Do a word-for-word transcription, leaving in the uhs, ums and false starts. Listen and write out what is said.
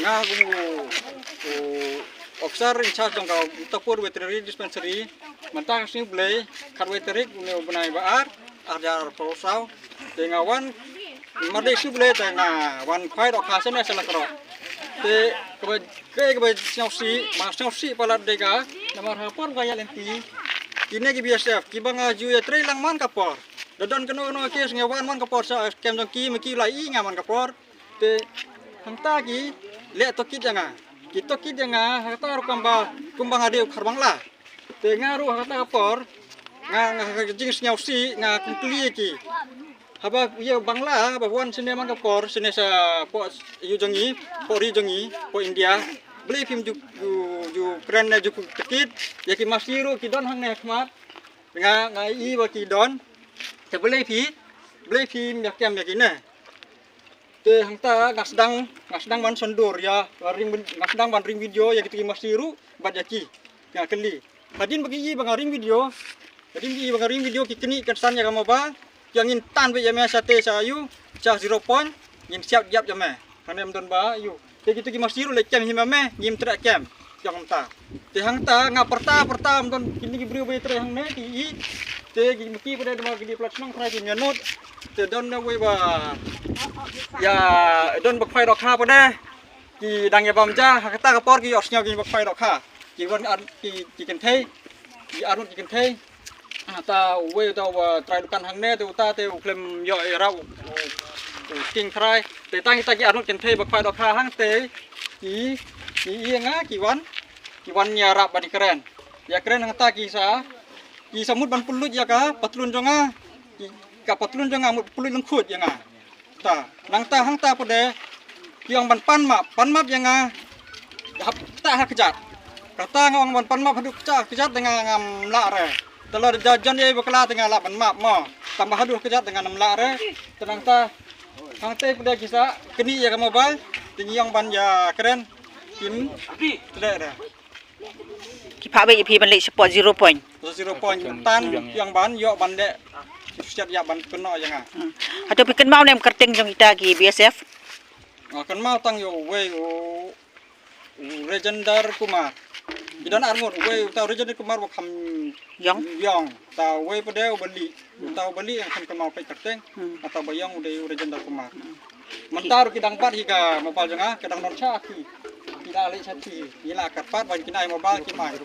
Nga kum u, u officer in charge jong ka Utapur Veterinary Dispensary. Mynta ka sngi Blei, khatwei tarik une u bnai ba ar, ar hajar arphew saw. Te nga wan, mar dei sngi Blei te nga wan khwai dohkha shane sha Lakroh. Te kaba, kaba sngewsih, ba sngewsih palat dei ka, namar ha por ba nga ïaid lynti, kine ki B S F kiba nga ju ïatrei lang man ka por. Da don kano kano ki sngew wan man ka por sha kem jong ki, ma ki la i nga man ka por. Te hangta ki leh tohkit ïa nga. Ki tohkit ïa nga ha kata ruh kumba, kumba nga dei u khar Bangla. Te nga ruh ha kata ka por nga, nga ha ka jingsngewsih nga kum kylli ïa ki. Haba ïa u Bangla haba wan shane man ka por shane sha poh ïew jong ngi, poh ri jong ngi, poh India. Balei phim ju, ju, ju kren ne ju tohkit ïa ki masi ruh ki don hangne ha khmat. Nga, nga i ba ki don. Te balei phi, balei phim ïa kem ïa kine. Te hangta nga sdang, nga sdang ban sngewdur ïa, ring, nga sdang ban ring video ïa kito ki masi ruh bad ïa ki. Nga kylli. Hadien ba ki i ba nga ring video, hadien ki i ba nga ring video ki knieh kynsan ïa ka mobile. Ki ong ngin tan beit ïa me sha te sha ïew, sha zero point, ngin siat ïap ïa me. Hangne ym don ba ïew. Te kito ki masi ruh leit kem hi ma me, ngim treh kem. Ki ong kumta. Te hangta nga pyrta pyrta ym don kine ki briew ba ïatrei hangne ki i. Te ki maki pat de dei ma ki dei palat shnong trai ki ïa nud. Te don na wei ba ïa don ba khwai dohkha pat de. Ki dang ïa bam ja ha kata ka por ki ïohsngew ki ba khwai dohkha. Ki wan ar ki, ki kynthei. Ki arngut ki kynthei. Uta uwei uta uba trai dukan hangne te uta te u khlem ïoh ïarap u, u, u king trai. Te tang kita ki arngut kynthei ba khwai dohkha hangte ki, ki ïa nga ki wan, ki wan ïarap ban ïakren. Ïakren hangta ki sa, ki sa mut ban pynlut ïa ka patlun jong nga. Ki, ka patlun jong nga mut pynlut lyngkhuid ïa nga. Ta, nangta hangta pat de ki ong ban pan map, pan map ïa nga. Hap ta ha kjat. Kata nga ong ban pan map haduh kjat, kjat te nga ngam lah re. Te lada jan ïa bakla te nga lah ban map mo. Tang ba haduh kjat te nga ngam lah re. Te nangta hangte pat de ki sa knieh ïa ka mobile. Te ngi ong ban ïakren kim treh re. Ki phah beit ïa phi ban leit shapoh zero point. Zero point, tan ki ong ban ïoh ban leh. Ki siat ïa ban kynnoh ïa nga. Hmm. Hato phi kynmaw ne em kyrteng jong kita ki B S F? Nga kynmaw tang ïa uwei u, u Rajendra Kumar. Ki don arngut, uwei uta u Rajendra Kumar ba kham ïong. Ïong. Ta uwei pat de u Bali. Uta u Bali nga khlem kynmaw peit kyrteng. Hmm. Uta ba ïong u dei u Rajendra Kumar. Hmm. Mynta ruh ki dang bat hi ka mobile jong nga, ka dang don sha ki. Ki la leit sha ki. Ki la kyrpad ban kin ai mobile ki mai.